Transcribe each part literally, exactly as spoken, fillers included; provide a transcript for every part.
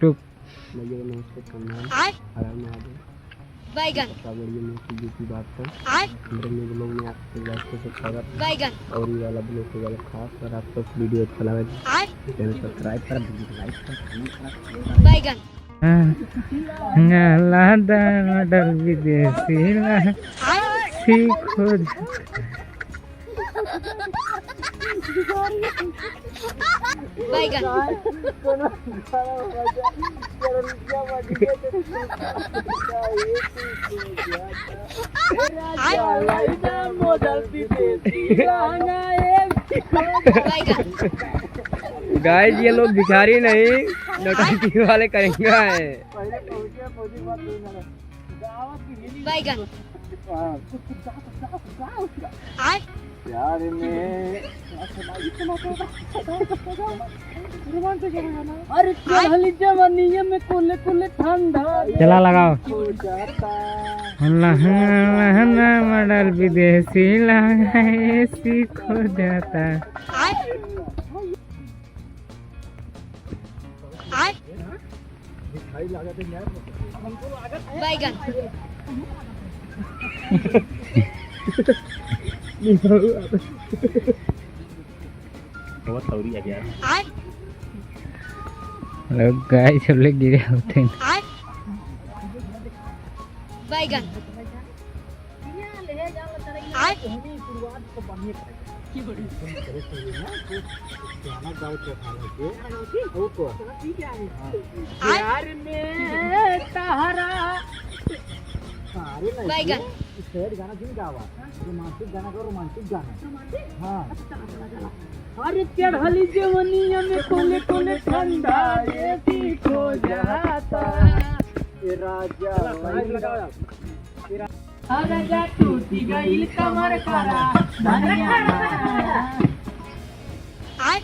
चुप। भैया नमस्ते, प्रणाम। आय। हर हर महादेव। बैगन। सबका बड़ी मीठी मीठी बात है। आय। मेरे न्यू ब्लॉग में आप सभी को स्वागत है। बैगन। और ये वाला ब्लॉग को वाला खास, और आप लोग वीडियो अच्छा लगा तो आय। चैनल सब्सक्राइब कर, वीडियो को लाइक कर, कमेंट कर। बैगन। हाँ, ला दाना डर विदेशी ला आय। सीखो। बैगन। बैगन। गाइस, ये लोग भिखारी नहीं, नौटंकी वाले करेंगे हैं। बैगन। आय। प्यार में। अरे चढ़ली जवानिया में कुल कुल ठंडा चला लगाओ। हो जाता। लहंगा, लहंगा मॉडल विदेशी लहंगा एसी खो जाता। आय। आय। बैगन। बहुत तौरी है यार। आय। लोग गाय सब लोग गिरे होते हैं। आय। बैगन। आय। आय। प्यार में तहरा। अरे नहीं, बैगन। ये सैड गाना जिन गावा, रोमांटिक गाना का रोमांटिक गाना। हाँ। अरे चढ़ली जवनिया में कोले कोले ठंडा एसी खो जाता। ए राजा, राजा टूटी गइल कमर करा धनिया। आय।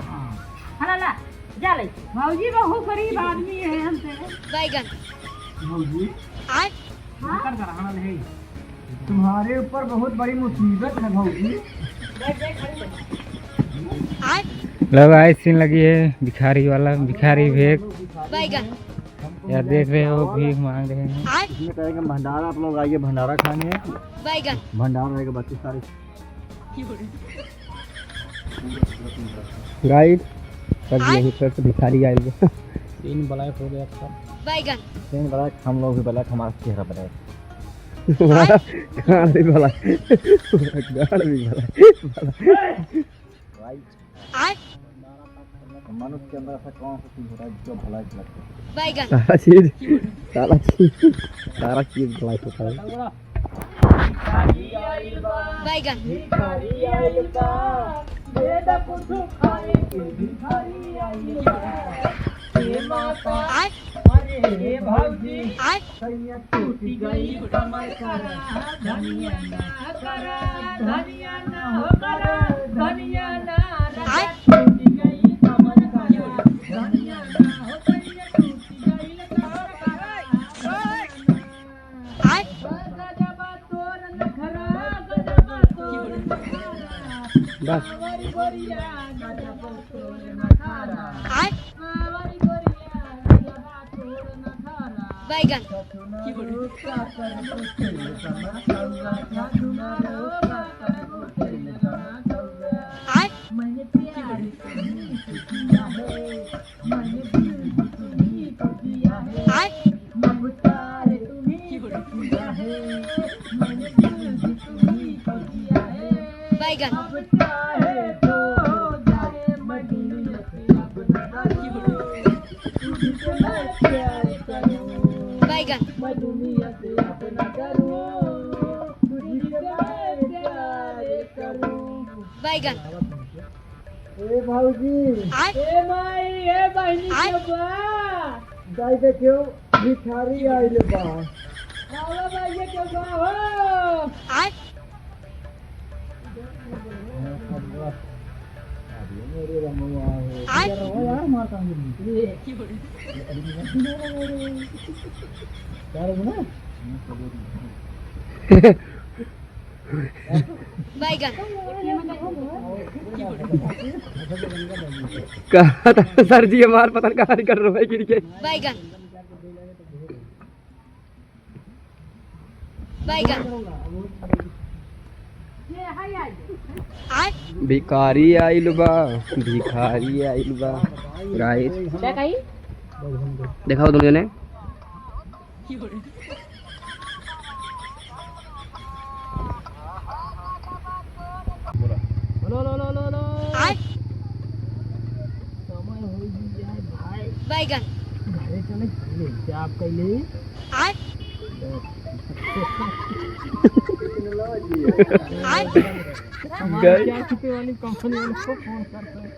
हाँ, ला, ला, जा ले। भौजी बहुत गरीब आदमी है हमसे। बैगन। भौजी। आय। हाँ? तुम्हारे ऊपर बहुत बड़ी मुसीबत है भौजी। आय। लो गाइस, सीन लगी है भिखारी वाला, भिखारी भेक। बैगन। यार देख रहे हो, भीख मांग रहे हैं। आय। इसमें कहेंगे भंडारा, आप लोग आइए भंडारा खाने। बैगन। भंडारा रहेगा बत्तीस तारीख। गाइस, सब आय। यही पर से भिखारी आइल बा। सीन ब्लैक हो गया इसका। बैगन। सीन ब्लैक, हम लोग भी ब्लैक, हमारा चेहरा ब्लैक। हमारा गाल भी ब्लैक। गाल भी ब्लैक। गाइस, आय। मनुष्य के अंदर ऐसा कौन सा चीज होता है जो भलाई से लगता है? बैगन। सारा चीज, सारा चीज, सारा चीज भलाई से होता है। बैगन। आय। आय। सैया टूट गई कमर करा, धनिया ना करा, धनिया ना हो करा, धनिया ना रगड़ा। आय। टूट गई कमर करा, धनिया ना हो, सैया टूट गई कमर करा, धनिया ना। आय। गजबा तोर नखरा, गजबा तोर नखरा। बस। सावरी गोरिया, गजबा तोर नखरा। आय। सावरी गोरिया, गजबा बैगन। आय। आय। बैगन। बैगन। बैगन। ए भौजी। आय। ए माई, ए बहिनी आय। के बा। जाई देखियो, भिखारी आइल बा। आवा भाई, ये के बा हो। आय। अरे मेरे रमवा हो। आय। यार, रमवा यार, मार काम नहीं। ये। अरे, क्या रे ना? बैगन। कहा था सर जी, हमार पता नहीं कहाँ निकल रहा है गिर के। बैगन। बैगन। आय। भिखारी आइल बा, भिखारी आइल बा। गाइस, क्या कही? देखाओ दोनों जने। लो, लो, लो, लो, लो। आय। समय हो गया भाई। बैगन। घरे चले, पहले हिसाब कर ले। आय। आय। हमारे गए। क्या छुपे वाली कंपनी वाले को फोन करते हैं।